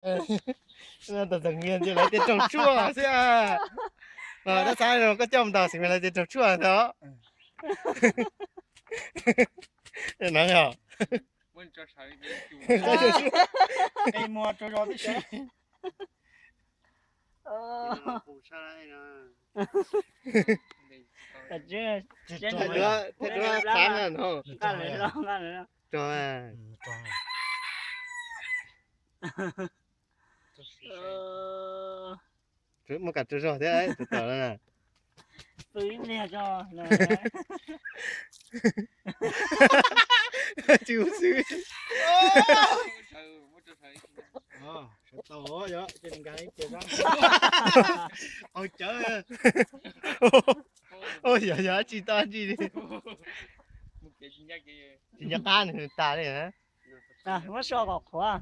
Tau txog nkiag ces lawv tias raug tshuaj xwb. Mas dab xav no koj coj mus ntaus xwb mas lawv tias raug tshuaj ntag. Nov yog. Thej duab thej duab qab na no. Rog. Muaj kam tsaug zog thiab tus tom no na. Tsis ua xwb. Sawv tau yog ces nkag ib ce sab. Qau cawv. Yog yog tsis tau tsis li. Tsis nco qab nws tas li. Muab so kom qhuav.